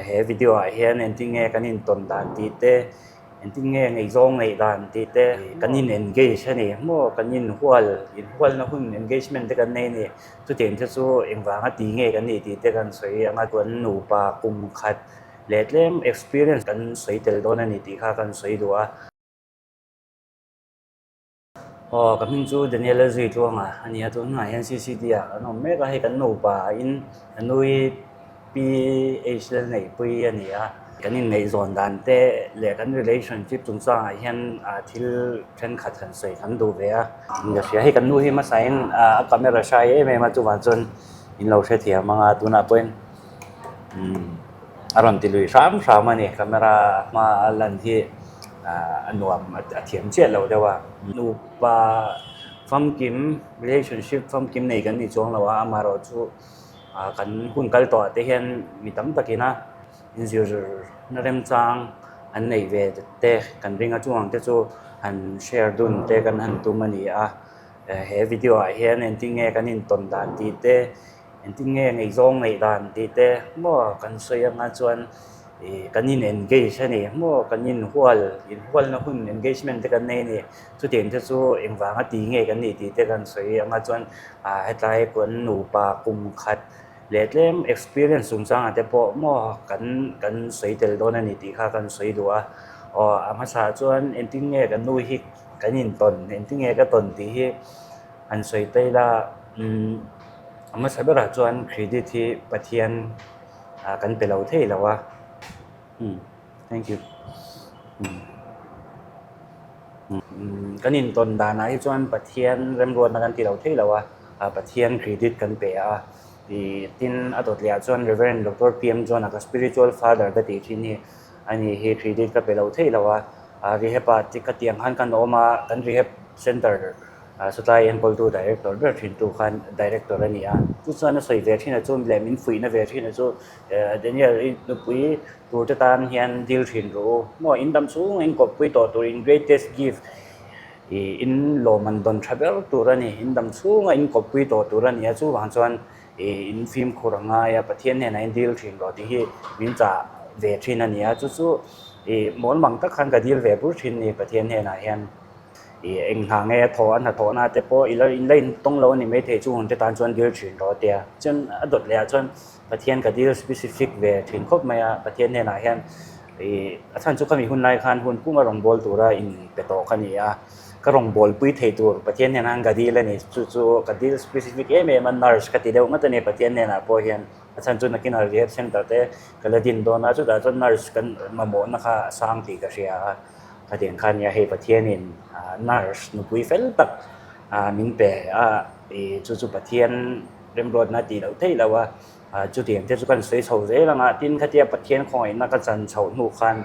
He video ah hian engtin nge kan intawn dan tih te engtin nge ngaihzawng neih dan tih te kan in engage a ni maw kan inhual inhualna hun engagement te kan nei a ni chutiang te chu engvanga ti nge kan nih tih te kan sawi ang a kan nupa kum khat leh tlem experience kan sawi tel dawn a ni tih kha kan sawi duh a. Aw ka hming chu Daniel a zui tluang a a ni a tunah hian CCD ah kan awm mek a hei kan nupa in ka nui PH Lalneihpui a ni a kan inngaihzawn dan te leh kan relationship chungchangah hian ah thil thenkhat han sawi kan duh ve a ka hria hei kan nu hi hmasain a camera hrai em em a chuvang chuan in lo hrethiam ang a tunah pawhin umm a rawn ti lui hram hram a ni camera hma a lan hi. A nuam a thiam chiah lo deuh a. Nupa famkim relationship famkim nei kan ni chuang lo a, amaherawhchu kan hun kal tawh ah te hian mi tam takin a inzirna remchang an neih ve te kan ring a, chung ang te chu han share dun te kan han tum a ni a. He video ah hian engtin nge kan intawn dan tih te Engtin nge ngaihzawng neih dan tih te maw kan sawi anga chuan ih kan in engage a ni maw kan inhual inhualna hun engagement te kan nei a ni chutiang te chu engvanga ti nge kan nih tih te kan sawi anga chuan ah hetlai kan nupa kum khat leh tlem experience chungchangah te pawh maw kan kan sawi tel dawn a ni tih kha kan sawi duh a aw a hmasa chuan engtin nge kan nu hi kan intawn engtin nge ka tawn tih hi. An sawi ta ila, umm a hmasa berah chuan credit hi Pathian ah kan pe lo thei lo a, umm thank you umm umm kan intawn danah hi chuan Pathian remruatna kan ti lo thei lo a, ah Pathian credit kan pe a, ih tin a dawt leh ah chuan Reverend Doctor PM John-a ka spiritual father ka tih thin hi ani hi credit ka pe lo thei lo a, ah rehab ah ka tiang khan kan awm a, kan rehab center. Satlai enkawltu director ber thintu khan director a ni a, chu chuan a sawi ve thin a chu leh min fuihna ve thin a chu Daniel i nupui tur te tan hian dil thin rawh u maw in dam chhung in kawppui tawh tur in greatest gift ih in lawm an dawn tha ber tur a ni in dam chhunga in kawppui tawh tur a ni a chuvang chuan ih in fimkhur a ngai a Pathian hnenah in dil thin rawh tih hi min chah ve thin a ni a chu chu ih mawlmang tak khan ka dil ve bur thin a ni Pathian hnenah hian. Ih eng hna nge a thawh a hnathawh na te pawh i la in la intawng lo a ni maithei chu hun te tan chuan dil thin rawh a tia. Chuan a dawt leh ah chuan Pathian ka dil specific ve thin khawp mai a, Pathian hnenah hian ih a chhan chu khami hun lai khan hun puma rawngbâwl tura in pe tawh ka ni a, ka rawngbâwl pui thei tur Pathian hnenah khan ka dil a ni. Chu chu ka dil specific em em a, nurse ka ti deuh ngawt a ni Pathian hnenah pawh hian a chhan chu nakinah rehab center te ka la din dawn a, chutah chuan nurse kan mamawhna kha a sang tih ka hria a. Khatiang kha nia hei Pathianin nurse nupui fel tak min pe a, ih chu chu Pathian remruatna tih loh theih loh a, chutiang te chu kan sawi chho zel ang a, tin khatia Pathian khawngaihna ka chan chhoh hnu khan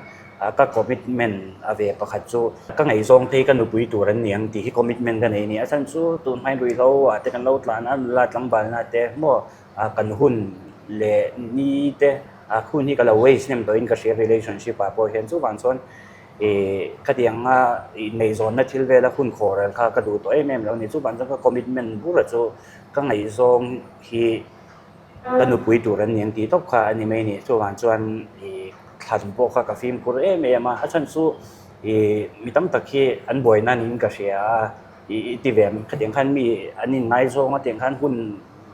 ka commitment a ve pakhat chu ka ngaihzawng te hi ka nupui tur an ni ang tih hi commitment ka nei a ni. A chhan chu tun hmain ruihhlo ah te kan lo tlan a, nula tlangvalna te maw kan hun leh ni te a hun hi ka lo waste hnem tawhin ka hria relationship ah pawh hian chuvang chuan ih khatiang a inneihzawnna thil vela hun khawrel kha ka duh tawh em em lo a ni chuvang chuan ka commitment bur a chu ka ngaihzawng hi ka nupui tur an ni ang tih tawp kha a ni mai a ni chuvang chuan ih thlan pawh kha ka fimkhur em em a a chhan chu ih mi tam tak hi an buaina niin ka hria a ih i ti ve ang khatiang khan mi an inngaizawng a tiang khan hun.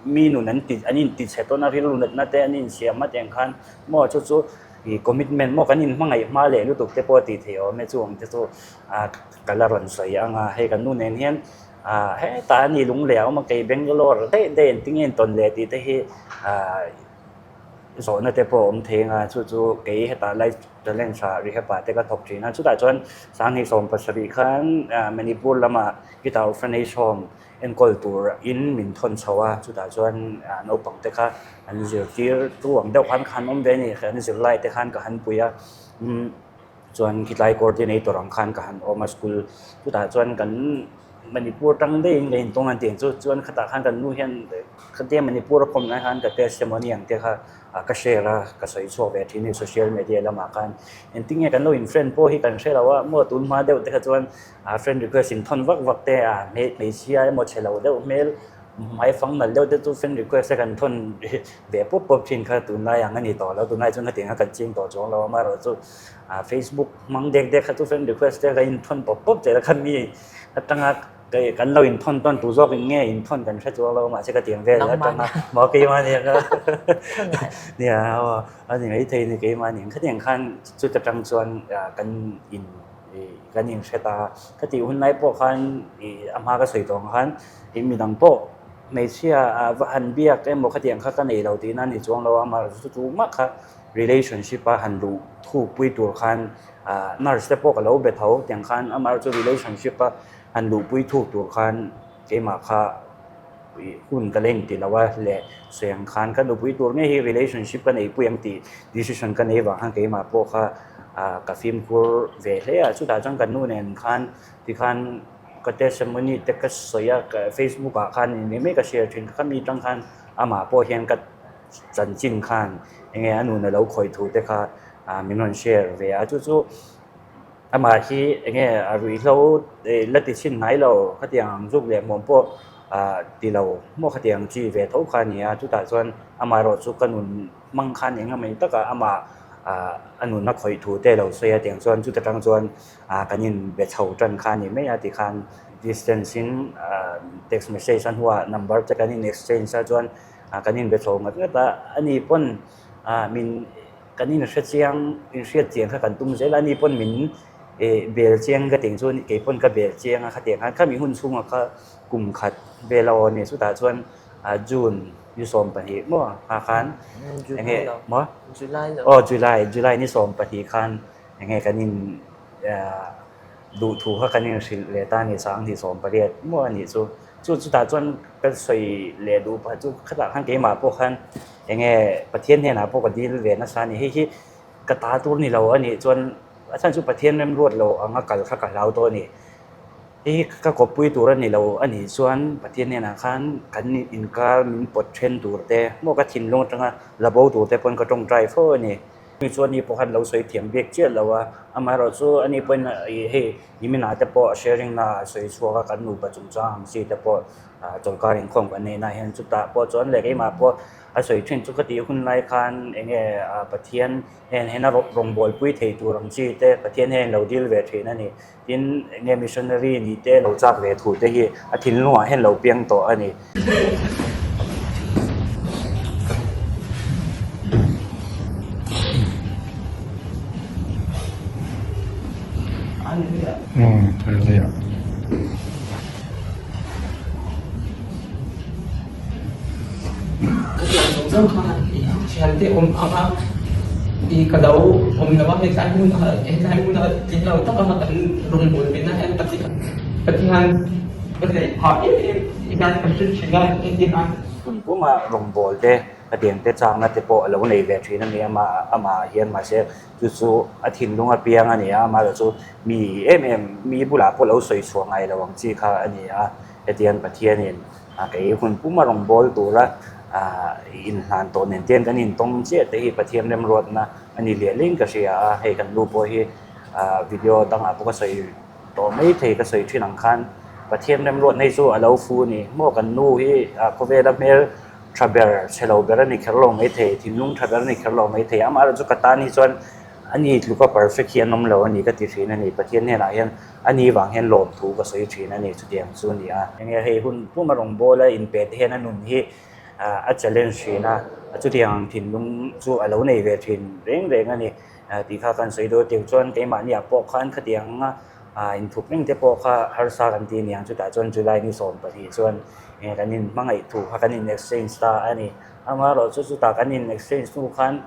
Mi nun an ti an inti chhe tawn a rilru natna te an insiam a tiang khan maw chu chu ih commitment maw kan inhmangaih hma leh lutuk te pawh a tih theih awm e chu ang te chu ah ka la rawn sawi ang a hei kan nu nen hian ah hetah a ni lung leh a awm a kei Bangalore daih daih engtin nge intawn leh tih te hi ah zawhna te pawh a awm thei ang a chu chu kei hetah life challenge ah rehab ah te ka thawk thin a chutah chuan sanghnih 17 khan ah Manipur lamah guitar orphanage home enkawl tur in min thawn chho a, chutah chuan naupang te kha an zirtir tu ang deuh khan ka han awm ve a ni, an zirlai te khan ka han pui a, chuan khitlai coordinator ang khan ka han awm a school chutah chuan kan Manipur tang daih in ka intawng an tih ang chu, chuan khatah khan kan nu hian khatia Manipur a kawm lai khan ka testimony ang te kha ka share a, ka sawi chhuak ve thin a ni social media lamah khan engtin nge kan lo in friend pawh hi kan hre lo a, maw tun hma deuh te kha chuan. A friend request in thawn vak vak te a hmeichhia emaw chhe lo deuh hmel Hmaifang nalh deuh te chu friend request a kan thawn ve pawp pawp thin kha tunlai ang a ni tawh lo, tunlai chuan hetiang a kan ching tawh chuang lo a, amaherawhchu Facebook hmang dek dek kha chu friend request te kan inthawn pawp pawp zel a, khami atanga kan lo inthawn tawn tu zawk in nge inthawn kan hre chuang lo a, mahse ka tiang vel atanga maw keimah nia ka nia a ni maithei a ni keimah nia khatiang khan chuta tang chuan kan in kan inhre ta a, ka tih hun lai pawh khan ih a hma ka sawi tawh ang khan ih midang pawh hmeichhia ah va han biak emaw khatiang kha ka nei lo tihna a ni chuang lo a, amaherawhchu chu chu mah kha relationship a han luh thuk pui tur khan ah nurse te pawh ka lo be tho tiang khan amaherawhchu relationship a han luh pui thuk tur khan keimah kha ih hun ka la inti lo a leh sawi ang khan ka nupui tur ngei hi relationship ka neihpui ang tih decision ka nei vang khan keimah pawh kha ah ka fimkhur ve hle a chutah chuan ka nu nen khan tikhan ka testimony te ka sawi a ka facebook ah khan eng eng mai ka share thin kha mi tang khan amah pawh hian ka chanchin khan eng nge a nun a lo khawih thu te kha ah min rawn share ve a chu chu. Amah hi eng nge a ruihhlo la ti chhin ngai lo, khatiang ang zuk leh hmuam pawh ti lo maw khatiang chi ve tho kha a ni a, chutah chuan amah erawh chu ka nun hmang khan eng emawni takah amah a nun a khawih thu te lo sawi a, tiang chuan chuta tang chuan kan inbe chho tan kha a ni mai a tikhan distance in text message a hnuah number te kan in exchange a chuan kan inbe chho ngat ngat a, ani pawn min. Kan inhre chiang, inhriat chiang kha kan tum zel a, ani pawn min bel chiang ka tih chuan kei pawn ka bel chiang a khatiang khan khami hun chhungah kha kum khat vel a aw a ni chutah chuan June ni 12 maw kha khan eng nge maw aw July July ni 12 khan eng nge kan in duhthu kha kan inhrilh leh ta a ni 2018 maw a nih chu. Chu chutah chuan ka sawi leh duh pah chu khatah khan keimah pawh khan eng nge Pathian hnenah pawh ka dil ve nasa a ni. Hei hi ka ta tur ni lo a nih chuan a chhan chu Pathian remruat lo anga kal kha ka hlau tawh a ni. Hei hi ka kawppui tur a ni lo a nih chuan Pathian hnenah khan kan inkar min pawt then tur te maw ka thinlung atanga la bo tur te pawn ka tawngtai fo a ni. Mi chu ani pawh khan lo sawi thiam bik chiah lo a, amaherawh chu ani pawhin ih hei niminah te pawh sharing na ah sawi chhuak a kan nupa chungchang ang chi te pawh chawlhkar inkhawm kan neih na hian chutah pawh chuan leh keimah pawh a sawi thin chu ka tih hun lai khan eng nge Pathian hian hena rawngbawlpui thei tur ang chi te Pathian hian lo dil ve thin a ni. Tin, eng nge missionary nih te lo chak ve thu te hi a thinlungah hian lo piang tawh a ni. Khatiang zawng zawng kha thiante awm ang a i ka lo awm lo a hetlai hmun ah hetlai hmun ah tling lo tak a kan rawngbâwl ve na hian Pathian ka neih phah em em hian ka hre thin a entir a. Kum puma rawngbâwl te khatiang te changna te pawh a lo nei ve thin a ni a amah hian mahse chu chu a thinlung a piang a ni a amaherawhchu chu mi em em mi bulah pawh lo sawi chhuah ngai lo ang chi kha a ni a hetiang Pathianin A kei hun puma rawngbâwl tura inhlan tawh nen te hian kan intawng chiah te hi Pathian remruatna a ni liah liahin ka hria a, hei kan nu pawh hi video dangah pawh ka sawi tawh mai thei ka sawi thin ang khan Pathian remruatna hi chu a lo fu a ni maw kan nu hi khawvela hmel tha ber chhe lo ber a ni kher lo mai thei thinlung tha ber a ni kher lo mai thei amaherawhchu ka tan hi chuan a ni tluka perfect hi an awm lo a ni ka ti thin a ni Pathian hnenah hian A ni vang hian lawmthu ka sawi thin a ni, chutiang chu a ni a. Enge hei hun puma rawngbawla inpe te hian a nun hi a challenge thin a, chutiang ang thinlung chu a lo nei ve thin reng reng a ni tih kha kan sawi dawn tiang chuan keimahniah pawh khan khatiang anga inthup reng te pawh kha harsa kan ti a niang chutah chuan July ni 12 chuan enge kan inhmangaih thu kha kan in exchange ta a ni. Amaherawhchu chutah kan in exchange hnu khan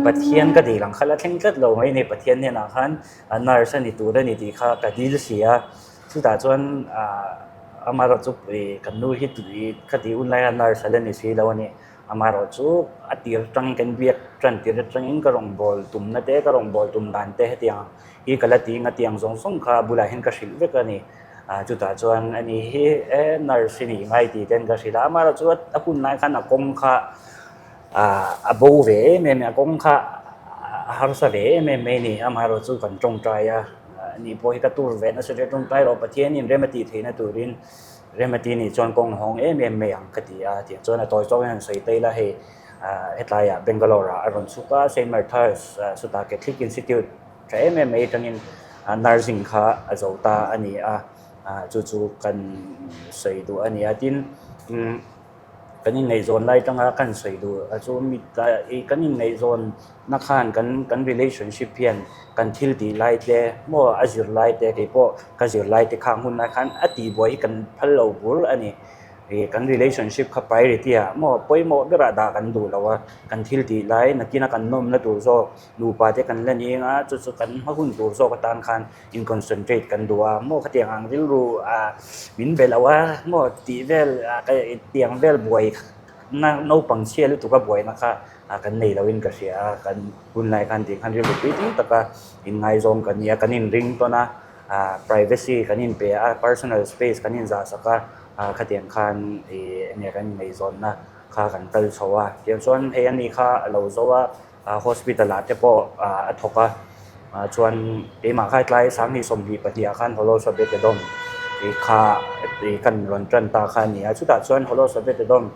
Pathian ka dil ang kha la thleng tlat lo mai a ni. Pathian hnenah khan nurse a ni tur a ni tih kha ka dil si a. Chutah chuan amaherawhchu kan nu hi ka tih hun laia nurse a la ni si lo a ni. Amaherawhchu a tir atangin kan biak tan tir atangin ka rawngbâwl tumna te ka rawngbâwl tum dan te hetiang hi ka la ti nga tiang zawng zawng kha a bulah hian ka hrilh vek a ni. Chutah chuan ani hi e nurse i nih ngai tih ten ka hrilh a. Amaherawhchu a hun lai khan a kawng kha A bo ve em em a, kawng kha a harsa ve em em mai a ni. Amaherawhchu chu kan tawngtai a, ani pawh hi ka tur ve nasa hle tawngtai rawh Pathianin rem a tih theihna turin Remati nih chuan kawng hawng em em mai ang ka ti a, tiang chuan a tawi tawk in han sawi ta ila hei hetlaiah Bangalore ah a rawn chhuk a, Saint Martha's chutah Catholic Institute tha em em mai atangin nursing kha a zo ta a ni a, chu chu kan sawi duh a ni a, tin kan inngaihzawn lai atanga kan sawi duh a chu mi kan inngaihzawn na khan kan kan relationship hian kan thil tih lai te maw a zir lai te kei pawh ka zir lai te khang hun lai khan a tih buai hi kan phal lo bur a ni ih kan relationship kha priority ah maw pawimawh berah dah kan duh lo a kan thil tih lai nakina kan nawmna tur zawk nupa te kan la ning a chu chu kan hma hun tur zawk atan khan in concentrate kan duh a maw khatiang ang rilru ah min be lo a maw tih vel ah tiang vel buai na naupang chhia lutuk a buaina kha ah kan nei loin ka hria a, kan hun lai khan tih khan rilru pui tling taka inngaizawng kan ni a, kan inring tawn a, ah privacy kan inpe a, personal space kan inzah sak a, ah khatiang khan ih enge kan inngaihzawnna kha kan kal chho a, tiang chuan hei ani kha a lo zo a, ah hospital ah te pawh ah a thawk a, ah chuan keimah kha tlai sanghnih 22 ah khan Holosobekedom tih kha ih kan rawn tan ta kha a ni a, chutah chuan Holosobekedom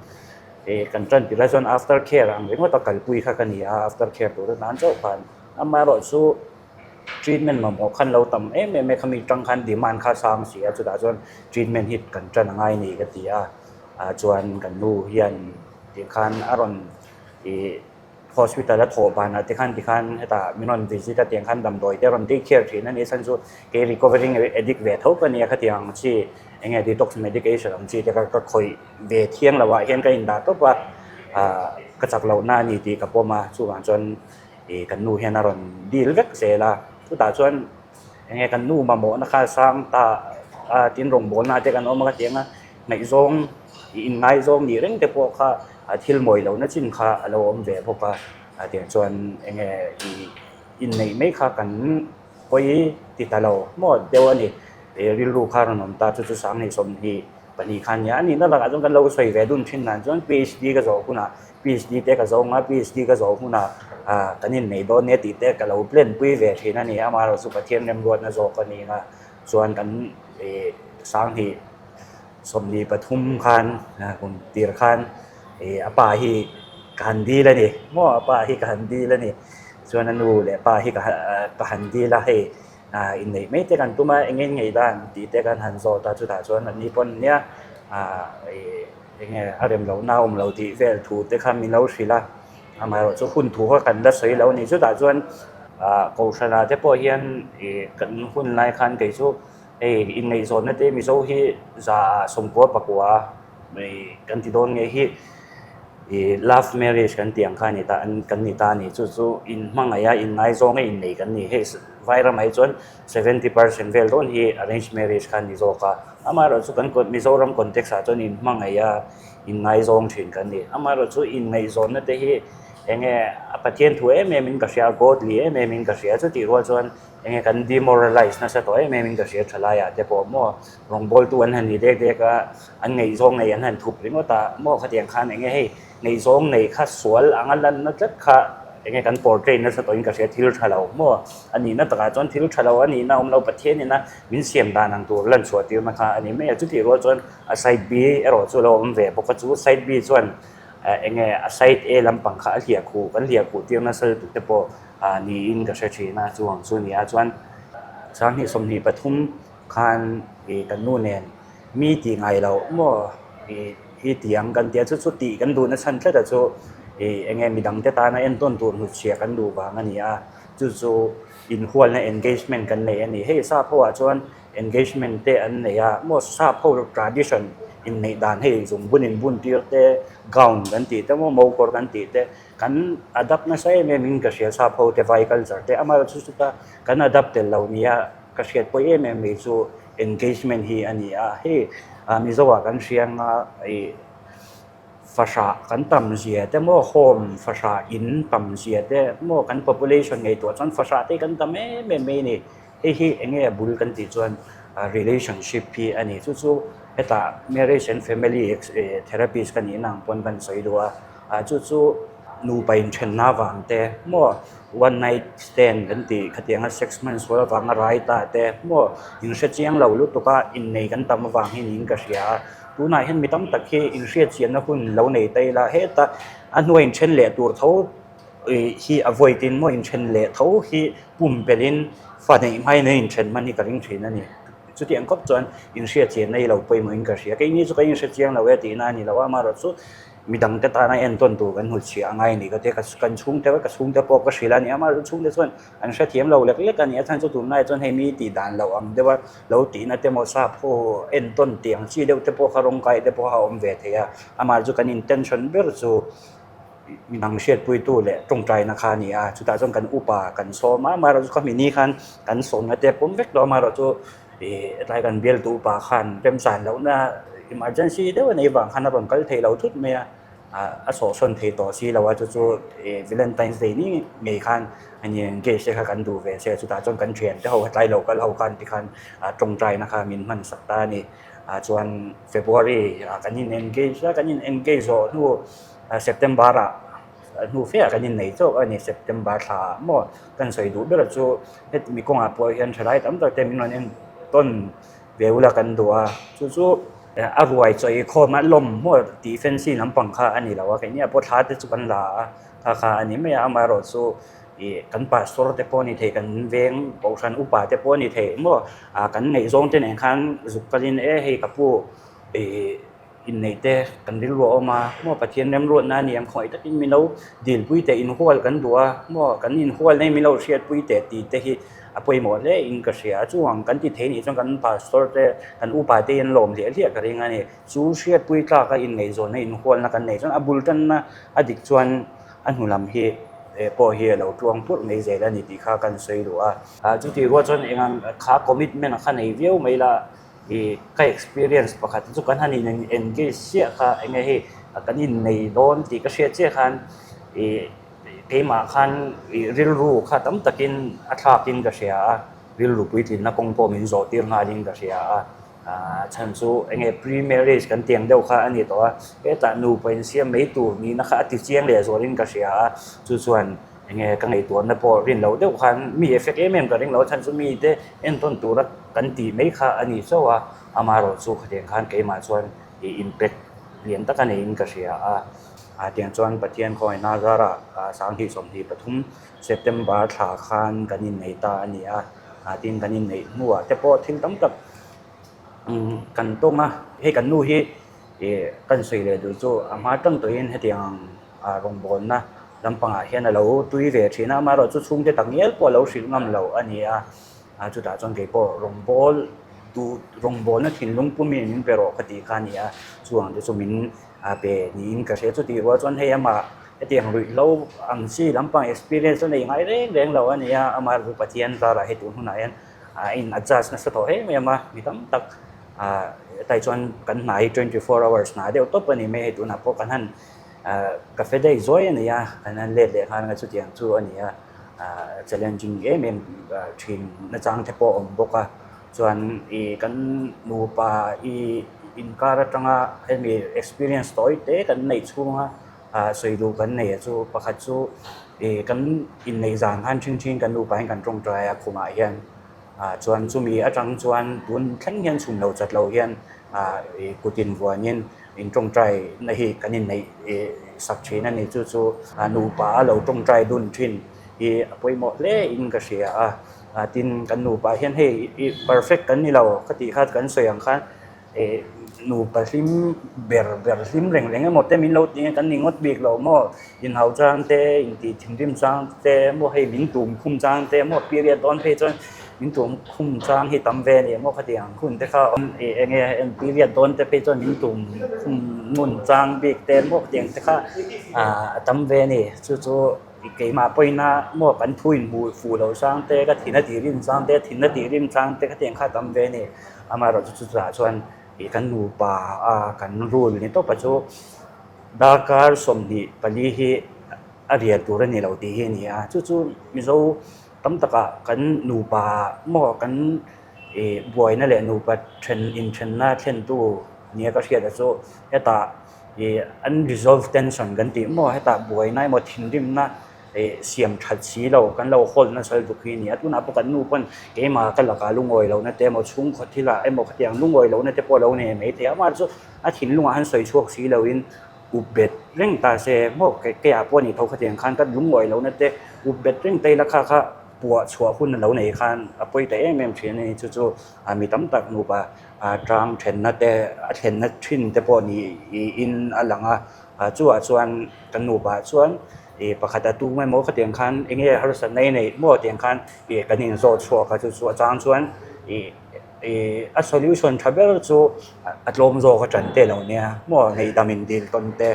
Ih kan tan tirh lai chuan after care ang ringawt a kalpui kha ka ni a, after care tur atan chauh khan amaherawh chu treatment mamawh khan lo tam em em e khami tang khan demand kha sang si a chutah chuan treatment hi kan tan a ngai ni ka ti a, ah chuan kan nu hian tikhan a rawn ih Hospital a thawh banah te khan tikhan hetah min rawn visit a tiang khan damdawi te a rawn take care thin a ni chhan chu kei recovering addict ve tho ka nia khatiang ang chi eng nge detox medication ang chi te kha ka khawih ve thiang loh ah hian ka indah tawp a ah ka chak loh na a ni tih ka pawm a chuvang chuan ih kan nu hian a rawn deal vek zel a chutah chuan eng nge kan nu mamawhna kha a sang ta a tin rawngbawlna te kan awm a khatiang a ngaihzawng ih inngaizawng nih reng te pawh kha a thil mawi lohna chin kha a lo awm ve bawk a, a tiang chuan eng nge ih inneih mai kha kan pawi ti ta lo maw deuh a ni ih rilru kha rawn awm ta chu chu sanghnih 22 kha a nia a nihna lakah chuan kan lo sawi ve dun thin dan chuan PhD ka zawh hunah PhD te ka zawng a PhD ka zawh hunah ah kan inneih dawn nia tih te ka lo plan pui ve thin a ni amaherawhchu chu Pathian remruatna zawk a ni a chuan kan ih sanghnih. 23 khan kum tir khan ih a pa hi ka han dil a ni maw a pa hi ka han dil a ni chuan a nu leh pa hi ka ka han dil a hei ah inneih mai te kan tum a eng eng ngei dan tih te kan han zawt a chutah chuan an ni pawn nia ah ih eng nge a rem lohna a awm lo tih vel thu te kha min lo hrilh a amaherawh chu hun thu kha kan la sawi lo a ni chutah chuan ah kohhran ah te pawh hian ih kan hun lai khan kei chu. Hei inngaihzawnna te Mizo hi 99 kan ti dawn nge hi ih love marriage kan tih ang kha a ni ta kan ni ta a ni chu chu inhmangaih a inngaizawng a innei kan ni hei vairamah hi chuan 70% vel dawn hi arrange marriage kha a ni zawk a amaherawhchu chu kan Mizoram context ah chuan inhmangaih a inngaizawng thin kan ni amaherawhchu inngaihzawnna te hi eng nge a Pathian thu em em in ka hria a godly em em in ka hria chutih rual chuan Enge kan demoralize nasa tawh em em in ka hria tha laiah te pawh maw rawngbawltu an han ni dek dek a, an ngaihzawng nei an han thup ringawt a maw khatiang khan enge hei ngaihzawng nei kha sual anga lanna tlat kha enge kan portray nasa tawh in ka hria thil tha lo maw a nihna takah chuan thil tha lo a nihna awm lo Pathian ina min siam dan ang tur lan chhuah tirna kha a ni mai a chutih rual chuan a side B erawh chu a lo awm ve bawk a chu side B chuan enge a side A lampang kha a hliah khuh kan hliah khuh tir nasa lutuk te pawh ah niin ka hre thin a chu ang chu nia chuan 2023 khan ih kan nu nen mi tih ngai loh maw ih hi tih ang kan tia chu chu tih kan duhna chhan tlat a chu ih eng nge midang te tana entawn tur hnutchhiah kan duh vang a ni a chu chu inhualna engagement kan nei a ni hei sap ho ah chuan engagement te an nei a maw sap ho tradition inneih dan hei zungbun inbun tir te gown kan tih te maw mokawr kan tih te. Kan adapt nasa em em in ka hria sap ho te vai culture te amaherawh chu chuta kan adapt tel lo nia ka hriat pawh em em mai chu engagement hi a ni a hei Mizo ah kan hria anga ih fahrah kan tam zia te maw home fahrah in tam zia te maw kan population ngaihtuah chuan fahrah te kan tam em em mai a ni hei hi eng nge a bul kan tih chuan relationship hi a ni chu chu hetah marriage and family therapist ka nihna ang pawn kan sawi duh a. Ah chu chu Nupa inthenna avang te maw one night stand kan tih khatianga sex hman sual avanga rai ta te maw inhre chiang lo lutuk a innei kan tam avang hi niin ka hria a. Tunah hian mi tam tak hi inhriatchianna hun lo nei ta ila heta a hnuai inthen leh tur tho hi a vawitin maw inthen leh tho hi pumpelhin fa neih hmain a inthen hman hi ka ring thin a ni. Chutiang khawp chuan inhriatchianna hi lo pawimawhin ka hria. Keini chu ka inhre chiang lo e tihna a ni lo a, amaherawhchu chu midangte tana entawn tur kan hnutchhiah a ngai a ni ka ti a, kan chhungte ka chhungte pawh ka hrilh a ni a, amaherawhchu chhungte chuan an hrethiam lo lek lek a ni a, chhan chu tunlai chuan hei mi tih dan loh ang deuh a lo tihna te maw sap ho entawn tih ang chi deuh te pawh kha rawng kai te pawh a awm ve thei a, amaherawhchu kan intention ber chu midang hriatpuitu leh tawngtaina kha a ni a, chutah chuan kan upa kan sawm a, amaherawhchu kha mini khan kan sawmna te pawm vek tawh a, amaherawhchu ih hetlai kan bialtu upa khan remchan lohna emergency deuh a nei vang khan a rawn kal thei lo thut mai a, ah a sawhsawn thei tawh si lo a, chu chu ih Valentine's Day ni ngei khan a ni engage te kha kan duh ve se, chutah chuan kan thiante ho hetlai lo kal ho khan tikhan ah tawngtaina kha min hman sak ta a ni, ah chuan February ah kan in engage a, kan in engage zawh hnu. September ah hnu fe ah kan innei chauh a ni September thla ah maw kan sawi duh ber chu heti kawngah pawh hian thalai tam tak te min rawn en tawn ve ula kan duh a chu chu a ruai chaw ei khawm a lawm maw tih fancy lampang kha a ni lo a keini ah pawh thla te chu kan la a kha kha a ni mai a amaherawh chu ih kan pastor te pawh a ni thei kan veng kohhran upa te pawh a ni thei maw ah kan ngaihzawng te nen khan zuk kalin e hei ka pu ih. Inneih te kan rilru a awm a, maw Pathian remruatna a ni ang khawngaih takin min lo dilpui teh inhual kan duh a, maw kan inhual nei min lo hriatpui teh tih te hi a pawimawh hle in ka hria a, chuvang kan ti thei nih chuan kan pastor te kan upa te hi an lawm hliah hliah ka ring a ni. Chu hriatpui tlaka inngaihzawnna inhualna kan neih chuan a bul tanna a dik chuan a hnu lam hi pawh hi a lo tluang purh mai zel a ni tih kha kan sawi duh a. Chutih rual chuan engang kha commitment a kha nei viau mai la. Ih ka experience pakhat chu kan han in engage chiah kha eng nge hei kan innei dawn tih ka hriat chiah khan ih keimah khan ih rilru kha tam takin a thlakin ka hria a, rilru puitlinna kawng pawh min zawh tir nghalin ka hria a, ah chhan chu eng nge pre marriage kan tiang deuh kha a ni tawh a, hetah nupa insiam mai tur nihna kha a ti chiang leh zualin ka hria a, chu chuan. Enge ka ngaihtuahna pawh rin loh deuh khan mi effect em em ka ring lo a chhan chu mite entawn tura kan tih mai kha a ni chauh a, amaherawh chu khatiang khan keimah chuan ih impact lian tak a neiin ka hria a, ah tiang chuan Pathian khawngaihna zarah 2023 September thla khan kan innei ta a ni a, ah tin kan inneih hnuah te pawh thil tam tak kan tawng a, hei kan nu hi ih kan sawi leh duh chu a hma tang tawhin hetiang Ah rawngbawlna lampangah hian a lo tui ve thin a, amaherawh chu chhungte tak ngial pawh a lo hrilh ngam lo a ni a, ah chutah chuan kei pawh rawngbâwl duh rawngbawlna thinlung pumin min pe rawh ka tih kha a ni a, chuang te chu min ah pe niin ka hria chutih rual chuan hei amah hetiang ruihhlo ang chi lampang experience a nei ngai reng reng lo a ni a, amaherawh chu Pathian zarah hei tun hunah hian a in adjust nasa tawh em em a, mi tam tak ah hetah chuan kan hna hi 24 hours hna deuh tawp a ni mai hei tunah pawh kan han. Cafe daih zuai a ni a, kan han let leh nghal anga chutiang chu a ni a, challenging em em thin nachang te pawh a awm bawk a, chuan ih kan nupa ih inkar atanga hemi experience tawi te kan neih chhunga sawi duh kan nei a chu pakhat chu ih kan inneih zan khan thin thin kan nupa hian kan tawngtai a khumah hian. Ah chuan chumi atang chuan tun thleng hian chhum lo chat lo hian ah ih kut invuanin in tawngtai na hi kan inneih ih sak thin a ni. Chu chu nupa a lo tawngtai dun thin hi a pawimawh hle in ka hria a. Ah tin kan nupa hian hei ih perfect kan ni lo ka tih kha kan sawi ang khan Ih nupa hlim ber ber hlim reng reng emaw te min lo ti nge kan ni ngawt bik lo maw inhau chang te intih thinrim chang te maw hei min tum khum chang te maw period dawn phei chuan min tum khum chang hi tam ve a ni maw khatiang hun te kha awm ih eng nge eng period dawn te phei chuan min tum khum ngun chang bik te maw khatiang te kha ah a tam ve a ni chu chu. Keimah pawina maw kan thu inhmuh fuh loh chang te, ka thin a tih rim chang te, thin a tih rim chang te khatiang kha tam ve a ni. Amaherawh chu chutah chuan ih kan nupa a kan rule ni tawp a chu darkar 24 hi a rial tur a ni lo tih hi a ni a. Chu chu Mizo tam takah kan nupa maw kan ih buaina leh nupa then inthenna thlentu nia ka hriat a chu hetah. Ih unresolved tension kan tih maw hetah buaina emaw thinrimna ih siam that si lo kan lo hold nasa lutuk hi a ni a. Tunah pawh kan nu pawn keimah ka lakah lungawi lohna te emaw chhungkhaw thilah emaw khatiang lungawi lohna te pawh a lo nei mai thei a. Amah chu a thinlungah han sawi chhuak si loin up bet reng ta se maw keiah pawh a nih tho khatiang khan ka lungawi lohna te up bet reng ta ila kha kha puah chhuah hun a lo nei khan a pawi ta em em thin a ni. Chu chu mi tam tak nupa tang thenna te a thlenna thin te pawh niin a lang a, chuah chuan kan nupa chuan ih pakhat a tum emaw khatiang khan eng nge harsatna i neih maw tiang khan ih kan inzawh chhuak a chu chu a chang chuan ih ih a solution tha ber chu a tlawm zawk a tan te lo nia maw ngaihdam in dil tawn te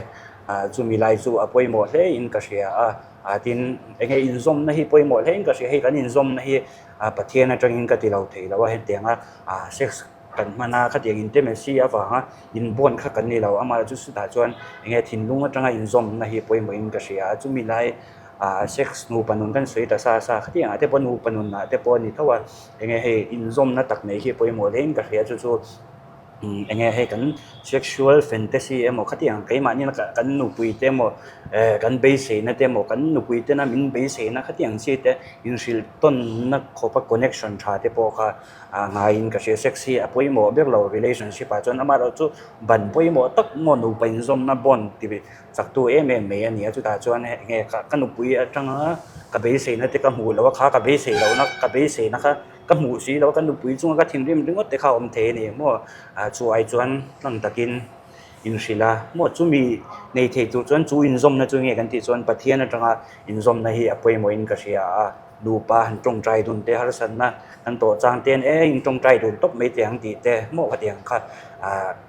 ah chumi lai chu a pawimawh hle in ka hria a ah tin eng nge inzawmna hi pawimawh hle in ka hria hei kan inzawmna hi a Pathian atangin ka ti lo thei lo a hetianga ah sex kan hman a khatiang intimacy avanga inbond kha kan ni lo amah chu chutah chuan enge thinlung atanga inzawmna hi pawimawhin ka hria a chumi lai ah sex nupa nun kan sawi ta sa sa khatiangah te pawh nupa nunah te pawh a ni tho a enge hei inzawmna tak nei hi pawimawh hlein ka hria chu chu. Eng nge hei kan sexual fantasy emaw khatiang keimahni na kan nupui te emaw eh kan beiseina te emaw kan nupui tena min beiseina khatiang chi te inhrilh tawnna khawpa connection tha te pawh kha a ngaiin ka hria. Sex hi a pawimawh ber lo relationship ah chuan amaherawhchu ban pawimawh tak maw nupa inzawmna bond ti chaktu em em mai a ni a chutah chuan eng nge ka nupui atanga ka beiseina te ka hmuh loh a kha ka beisei lohna ka beiseina kha Ka hmuh si lo, ka nupui chunga ka thinrim ringawt te kha a awm thei a ni maw? Chu ai chuan tlang takin inhrilh a, maw chumi nei thei tur chuan chu inzawmna chu nge kan tih chuan Pathian atanga inzawmna hi a pawimawhin ka hria a, nupa han tawngtai dun te harsatna kan tawh chang te hian e intawngtai dun tawp mai teh ang tih te maw khatiang kha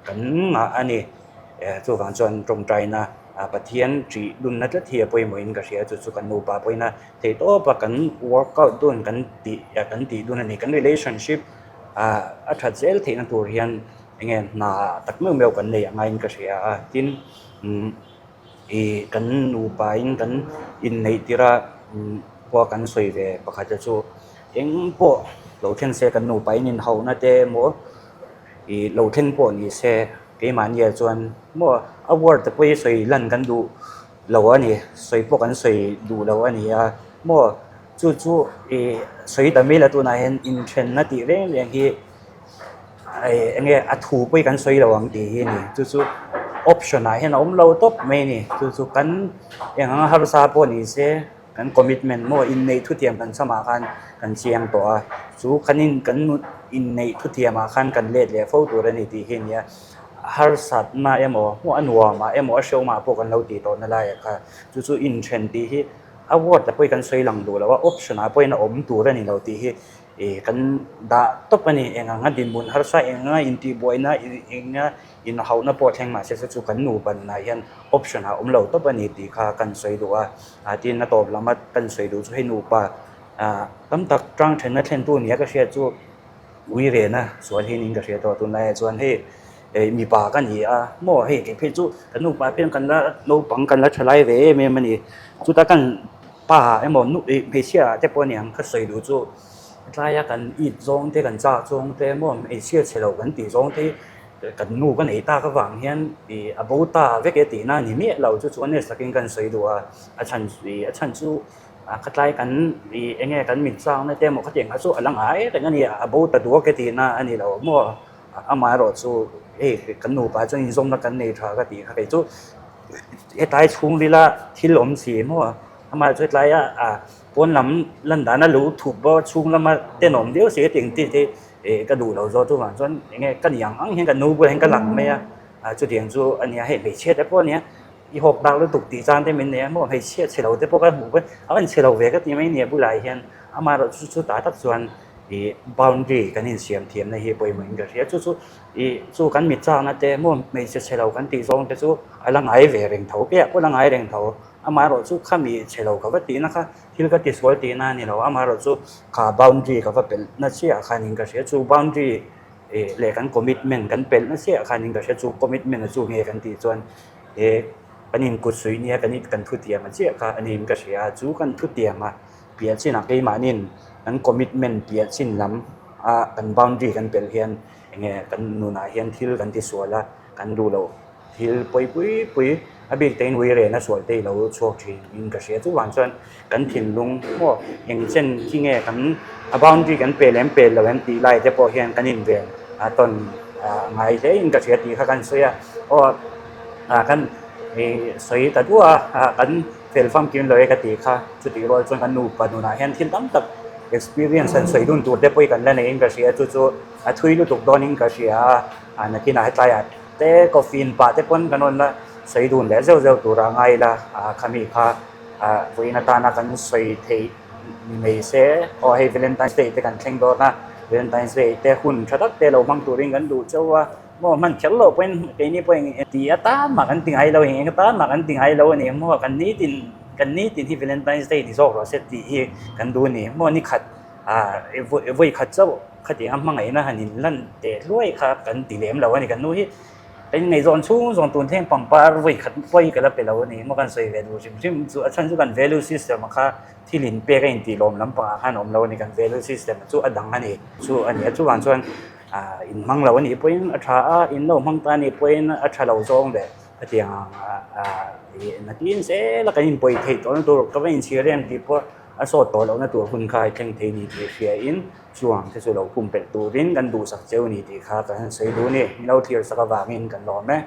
kan ngah a ni. Chuvang chuan tawngtaina Pathian ṭih dunna tlat hi a pawimawhin ka hria a, chu chu kan nupa pawhin a Theih tawpa kan workout dun kan tih kan tih dun a ni. Kan relationship ah a that zel theihna tur hian eng nge hna tak meuh meuh kan nei angaiin ka hria a. Tin ih kan nupain kan inneih tirh a pawh kan sawi ve pakhat te chu eng pawh lo thleng se kan nupain inhauhna te emaw ih lo thleng pawh ni se keimahniah chuan maw a word te pawh hi sawi lan kan duh. Lo a ni, sawi pawh kan sawi duh lo a ni a, maw chu chu ih sawi ta mai la tunah hian inthenna tih reng reng hi ih eng nge a thu pawh hi kan sawi lo ang tih hi a ni, chu chu option ah hian a awm lo tawp mai a ni, chu chu kan eng anga harsa pawh ni se kan commitment maw inneih thutiam kan chhamah khan kan chiang tawh a, chu kan in kan inneih thutiam ah khan kan let leh fo tur a ni tih hi a ni a. Harsatna emaw hmuh a nuamah emaw a hrehawmah pawh kan lo tih tawhna laiah kha chu chu inthen tih hi a word ah pawhin kan sawi lang duh lo a, option ah pawhin a awm tur a ni lo tih hi ih kan dah tawp a ni. Eng anga dinhmun harsa eng anga intihbuaina eng anga inhauhna pawh thleng mahse chu chu kan nupa nunah hian option ah a awm lo tawp a ni tih kha kan sawi duh a, tin a tawp lama kan sawi duh chu hei nupa ah tam tak tang thenna thlentu nia ka hriat chu. Ui rena sual hian in ka hria tawh tunlaiah chuan hei eh mipa ka ni a maw hei kei phei chu kan nupa piang kan la naupang kan la tha lai ve em em a ni chuta kan pa emaw nu ih hmeichhia ah te pawh a ni ang ka sawi duh chu tlaia kan it zawng te kan chak zawng te maw hmeichhia chhe lo kan tih zawng te hi kan nu ka nei tak avang hian ih a bo ta vek e tihna a ni miah lo chu chu honest takin kan sawi duh a a chhan ih a chhan chu. A khatlai kan ih eng nge kan mit changna te emaw khatiang kha chu a la ngai reng a ni a bo ta duak e tihna a ni lo maw amaherawh chu hei kan nupa chuan inzawmna kan nei tha ka tih kha kei chu hetlai chhungrila thil awm si maw amaherawh chu hetlaia ah pawn lam lan dana lo thup bawk a chhung lama tenawm viau si hetiang tih te ih ka duh lo zawk chuvang chuan eng nge ka ni ang ang hian ka nu bulah hian ka lang mai a chutiang chu a nia hei hmeichhia te pawh a nia. I hawk dak lutuk tih chang te min nei a maw hmeichhia chhe lo te pawh ka hmuh pawn a rawn chhe lo ve ka ti mai nia bulah hian amaherawh chu chu tah tak chuan ih boundary kan insiam thiamna hi pawimawh in ka hria chu chu ih chu kan mit chakna te maw hmeichhe chhe lo kan tih zawng te chu a la ngai ve reng tho piah pawh a la ngai reng tho amaherawh chu khami chhe lo ka va tihna kha thil ka tisual tihna a ni lo amaherawh chu kha boundary ka va pelh na chiah khan in ka hria chu boundary ih leh kan commitment kan pelh na chiah khan in ka hria chu commitment a chu nge kan tih chuan. He kan inkut suih nia kan kan thutiam a chiah kha a niin ka hria a, chu kan thutiam a piah chinah keimahniin kan commitment piah chin lam a kan boundary kan pelh hian eng nge kan nunah hian thil kan tisual a, kan duh loh Thil pawi pui pui a bik tein ui rehna sual te i lo chhuak thin in ka hria. Chuvang chuan kan thinlung maw eng chen khi nge kan a boundary kan pel em pel lo em tih lai te pawh hian kan inven a tawn ngai hle in ka hria tih kha kan sawi a. Aw kan sawi ta duah a kan fel famkim lo e ka tih kha chutih rual chuan kan nupa nunah hian thil tam tak experience han sawi dun tur te pawh hi kan la nei in ka hria chu chu a thui lutuk dawn in ka hria a nakinah hetlaiah te coffee in pah te pawn kan rawn la sawi dun leh zeuh zeuh tur a ngai ila khami kha vawiin atana kan sawi theih ni mai se aw hei Valentine's Day te kan thleng dawn a Valentine's Day te hun tha tak te lo hmang turin kan duh chauh a maw hman kher loh pawhin keini pawh eng ti atan mah kan ti ngai lo eng eng atan mah kan ti ngai lo a ni maw kan nitin kan nitin hi Valentine's Day ni zawk rawh se tih hi kan duh a ni maw nikhat vawi khat chauh Khatiang a hmangaihna han in lan teh hluai kha kan ti lem lo a ni. Kan nu hi kan inngaihzawn chhung zawng tun thleng pangpar vawi khat pawi ka la pe lo a ni. Maw kan sawi ve duh hrim hrim chu a chhan chu kan value system a kha thil in pek a intih lawm lampangah khan a awm lo a ni. Kan value system chu a dang a ni. Chu a ni a, chuvang chuan in hmang lo a nih pawhin a tha a, in lo hmang ta a nih pawhin a tha lo zawng ve. Khatiang nakin zel a kan inpawi theih tawhna tur ka va inchhir em tih pawh a sawt tawh lohna tur hun kha i thleng thei a ni tih hriain Chuang te chu lo pumpelh turin kan duhsak cheu ni tih kha kan han sawi duh a ni. Min lo thlir sak avangin kan lawm e.